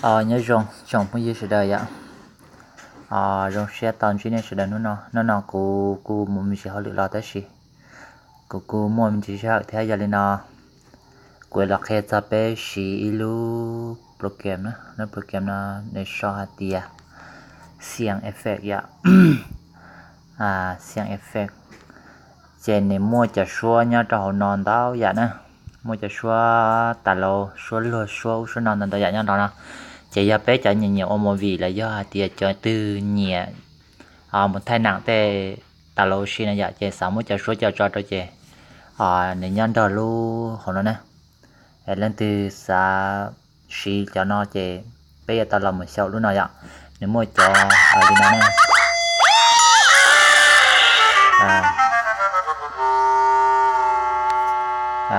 Os, nyob zoo tsoom phooj ywg sawv daws yom. Os, zoo siab tau ntsib nej sawv daws hnub no. Hnub no kuv kuj mus me ntsis hauj lwm los tab sis kuv kuj muaj me ntsis sij hawm thiab, yog li no kuv los qhia txog peb siv ib lub program na. Lub program no nws sau hais tias Sound Effect yom. Sound Effect, ces nws muaj cov suab nyob rau hauv no ntau yam na. Muaj cov suab tas laus, suab luag, suab ub suab no ntau ntau yam nyob rau no. Ces yog peb cov nyiam nyiam ua movie los yog hais tias cov twg nyiam mus thaij nam tej tas laus si no yom, ces xav muab cov suab coj tso rau ces nws nyob nrog lub hauv no na. Leej twg xav siv cov no ces peb yuav tau los mus xyaum lub no yom. Nws muaj cov li no na.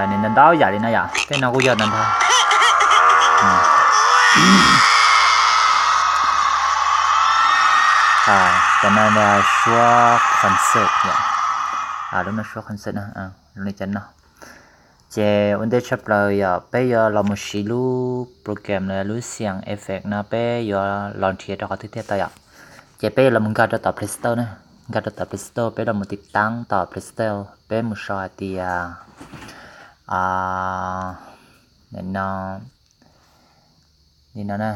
Nws ntau ntau yam li no yom, tej no kuj yog ntau ntau. Cov no suab concert yom. Lub no suab concert na, lub no cov no. Ces ua ntej tshaj plaws yom, peb yuav los mus siv lub program no, lub Sound Effect no peb yuav los nrhiav rau qhov twg thiaj tau yom. Ces peb yuav los mus nkag rau tom Play Store na. Nkag rau tom Play Store, peb los mus tiv taab tom Play Store, peb mus sau hais tias no, li no na.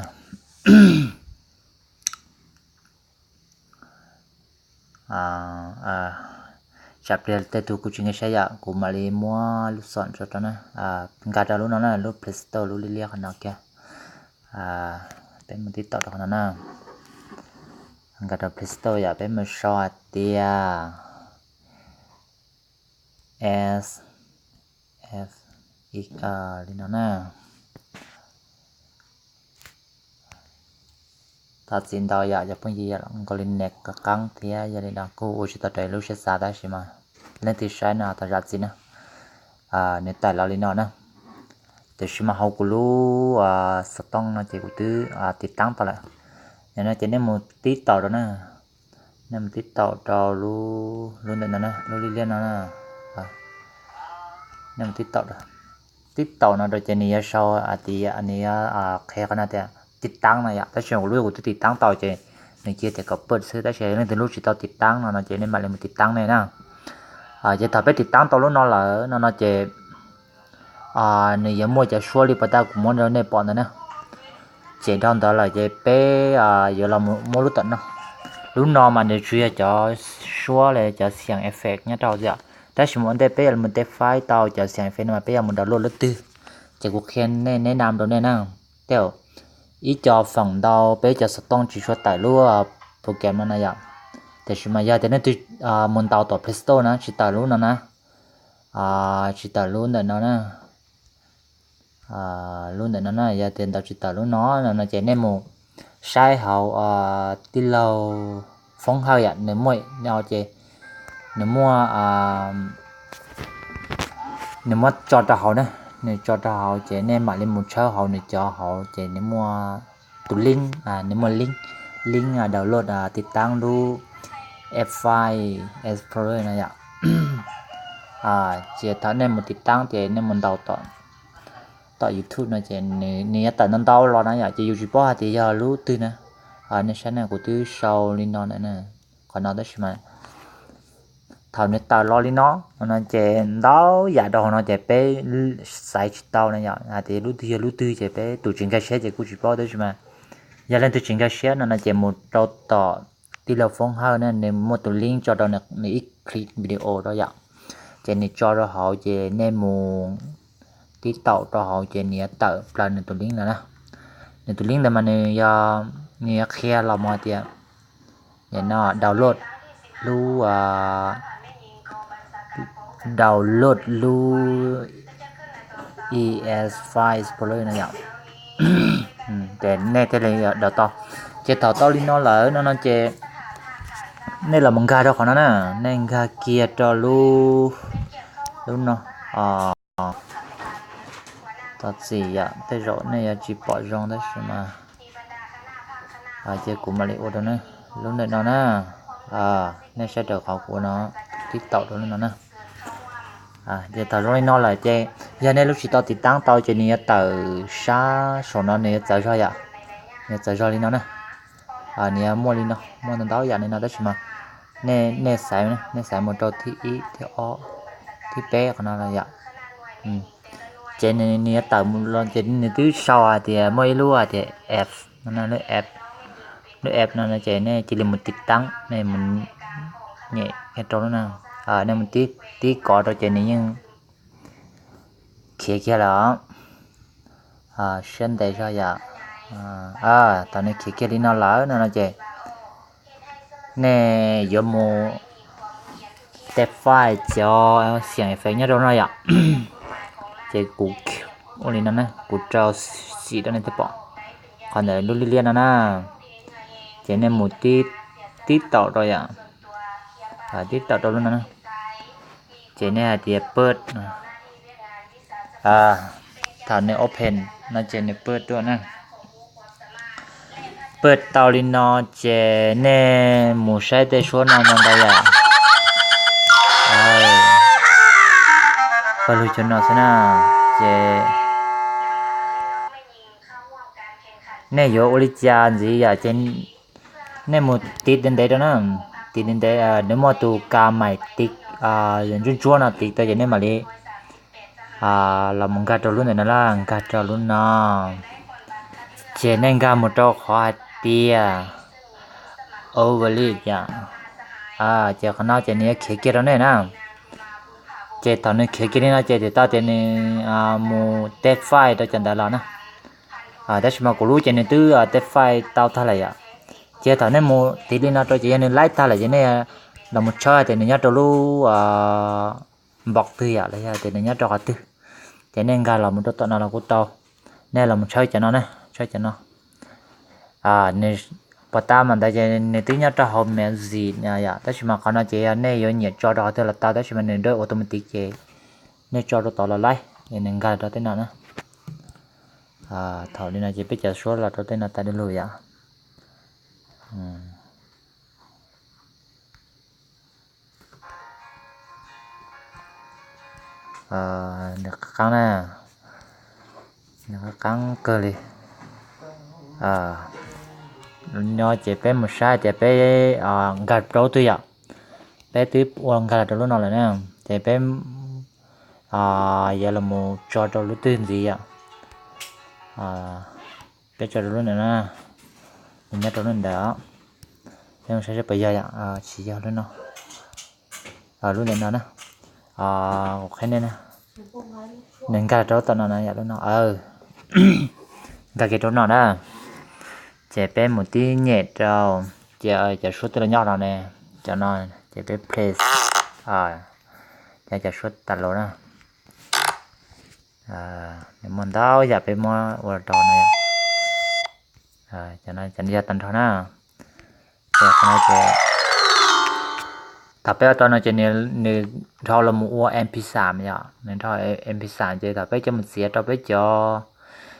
Tsam pliag tej tug kuv tsis nkag siab yom, kuv mam li muab lub xom tso rau na. Nkag rau lub no na, lub Play Store lub liab liab qhov no kiag. Peb mus tib taum rau qhov no na. Nkag rau Play Store yom, peb mus sau hais tias S F X li no na. Thov txim ntau yom, cov phooj ywg, nkaus li net qab qeeb thiab yog li no kuj ua tsis tau raws lub siab xav, tab sis mas leej twg saib no thov zam txim na. Nws tawm los li no na. Tiam sis mas hauv kuv lub xov tooj no ces kuv twb tiv taab tau lawm. Yog no ces nej mus tib taum rau na. Nej mus tib taum rau lub ntawm no na, lub liab liab no na. Nej mus tib taum rau, tib taum no rau ces nws yuav sau hais tias, nws yuav qhia qhov no tias tiv taab no yom. Tab sis kuv lub kuv twb tiv taab tau ces nws cia tias kom pawj xwb, tab sis leej twg lub tsis tau tiv taab no no ces nej mam li mus tiv taab nej na. Ces thaum peb tiv taab tau lub no lawm no no ces nws yuav muaj cov suab li pas tag kuv muab rau nej pom ntawd na. Ces dhau ntawd lawm ces peb yuav los muab lub tom no. Lub no mas nws tsuas yog cov suab li cov sound effect nyob rau yom. Tab sis mas ua ntej peb yuav mus teb faib tau cov sound effect no mas peb yuav mus download lub twg. Ces kuv qhia nej, neb nam rau nej na. Tej ib co feem ntau peb cov xov tooj tsis tshua tawm lub program no na yom. Tiam sis mas yog tias nej twg mus ntaus tom Play Store na tsis tawm lub no na, tsis tawm lub ntawm no na. Lub ntawm no na, yog tias ntaus tsis tawm lub no no ces nej mus saib hauv tij laug Foob Hawj yom, nws muaj no ces nws muaj nws muab tso rau hauv na. Nws tso rau hauv ces nej mam li mus tshawb hauv nws cov hauv ces nws muaj tus link, nws muaj link, link download tiv taab lub F five Explorer no yom. Ces thaum nej mus tiv taab ces nej mus ntaus tom YouTube no ces nws yuav tawm ntau ntau los na yom, ces yus tsis paub hais tias yog lub twg na. Nej saib na, kuv twb sau li no na, qhov no tab sis mas thaum nws tawm los li no no ces ntau yam rau hauv no ces peb xaiv tsis tau na yom, hais tias lub twg yog lub twg ces peb tus tsis nkag siab ces kuj tsis paub, tab sis mas yog leej twg tsis nkag siab no no ces mus rau tom tij laug Foob Hawj na, nws muaj tus link tso rau nws ib clip video rau yom. Ces nws tso rau hauv ces nej mus tib taum rau hauv ces nws yuav tawm plaws nws tus link ntawd na. Nws tus link ntawd mas nws yog, nws yuav qhia los mus hais tias no download lub, download lub E S five Explorer no yom. Ces nej thiaj li download tau. Ces thaum tau li no lawm no no ces nej los mus nkag rau qhov no na, nej nkag kiag rau lub, lub no. Thov txim yom, tej zaum nej yuav tsis pom zoo tab sis mas ces kuv mam li ua rau nej. Lub ntawm no na, nej saib raws qhov kuv ua no, tib taum rau lub no na. Ces thaum zoo li no lawm ces yog nej lub tsis tau tiv taab tau ces nws yuav tawm sab saum no, nws yuav txawv zog yom. Nws txawm zog li no na. Nws muaj li no, muaj ntau ntau yam li no tab sis mas nej, nej xaiv, nej xaiv mus rau thib ib, thib ob, thib peb qhov no yom. Ces nws yuav tawm los ces nws twb sau hais tias muaj ib lub hais tias app no, lub app, lub app no ces nej cia li mus tiv taab, nej mus nyem kiag rau lub no, nej mus tib kov rau ces nws yeej khiav kiag lawm. Siab ntev zog yom. Thaum nws khiav kiag li no lawm no no ces nej yuav mus teb faij cov xiam fev nyob rau no yom. Ces kuv ua li no na, kuv rau xim rau nej thiaj pom qhov ntawm lub liab liab no na. Ces nej mus tib taum rau yom, tib taum rau lub no na. Ces nej hais tias paj, thaum nws open no ces nws paj tuaj na. Paj tau li no ces nej mus saib tej suab no ntau ntau yom. Paj lug cov no xwb na. Ces nej yuav ua li cas ntxiv yom, ces nej mus tiv ntev ntev rau na, tiv ntev ntev, nws muaj tus ka maim tiv ntsuab ntsuab no tiv tau ces nej mam li los mus nkag rau lub ntawm no lawm, nkag rau lub no. Ces nej nkag mus rau qhov hais tias overlay yom. Ces qhov no ces nws yuav khiav kiag rau nej na. Ces thaum nws khiav kiag li no ces tau tias nws mus teb faij rau cov ntawd los na. Tab sis mas kuv lub ces nws twb teb faij tau tag lawm yom. Ces thaum nej mus tiv li no rau ces yog nws laib tag lawm ces nej los mus tshawb tias nws nyob rau lub npaum twg yom, los yog tias nws nyob rau qhov twg. Ces nej nkag los mus rau tom no los kuj tau. Nej los mus tshawb cov no na, tshawb cov no. Nws pos tab mas ntawd ces nws twb nyob rau hauv music yom, tab sis mas qhov no ces yog nej yuav nyiam tso rau qhov twg los tau, tab sis mas nws dawb automatic ces nej tso rau tod los laib es nws nkag rau tej no na. Thaum li no ces peb cov suab los rau tej no tas du lug yom. Nws qab qab na, nws qab qab kawg li. No ces peb mus saib tias peb nkag rau lub twg yom. Peb twb ua nkag los rau lub no lawm na, ces peb yuav los mus tso rau lub twg ntxiv yom. Peb tso rau lub ntawm no, nws nyob rau lub ntawd. Peb mus saib seb puas yog yom, tsis yog lub no. Lub ntawm no na, kuv qhia nej na, nws nkag rau tom no na yom, lub no. Nkag kiag rau no na, ces peb mus tib nyem rau, ces cov suab twb los nyob no ne, cov no, ces peb play, ces cov suab tas los na. Nws muaj ntau yam peb muab ua rau no yom. Cov no yog tag nrho na. Ces qhov no ces thaum peb ua tau no ces nws dhau los mus ua mp xam yom, nws dhau mp xam ces thaum peb coj mus txiav rau peb cov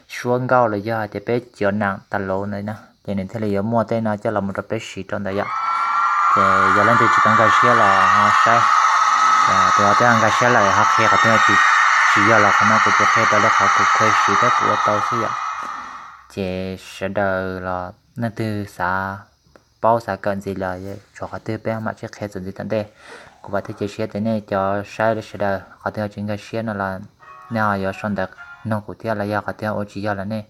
suab nkauj los yog hais tias peb cov nam tas lauv ntawd na, ces nws thiaj li yuav muaj tej no coj los mus rau peb siv rau ntawd yom. Ces yog leej twg tsis tau nkag siab los ho saib, tus ho twb nkag siab lawm ho qhia qhov twg, tsis yog los qhov no kuv tsuas qhia rau lawv qhov kuv kheev siv thiab kuv ua tau xwb yom. Ces sawv daws los leej twg xav paub xav kawm ntxiv los tsuas qhov twg peb mam sib qhia txuas ntxiv tom ntej. Kuv vam thiab cia siab tias nej cov saib sawv daws qhov twg ho tsis nkag siab no los nej ho yuav sau ntawv nug kuv thiab los yog qhov twg ua tsis yog los nej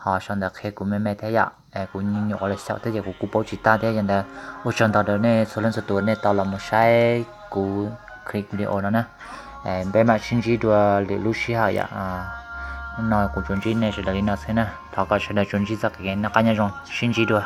ho sau ntawv qhia kuv me me thiab yom. Kuv nyuam qhuav los xyaum thiab ces kuv kuj paub tsis tag thiab. Yog ntawd ua tsaug ntau rau nej txhua leej txhua tus nej tau los mus saib kuv clip video no na. Peb mam sib ntsib dua lwm lub sij hawm yom. Hnub no kuv tsuas ntsib nej sawv daws li no xwb na, thov kom sawv daws tsuas ntsib txoj kev noj qab nyob zoo, sib ntsib dua.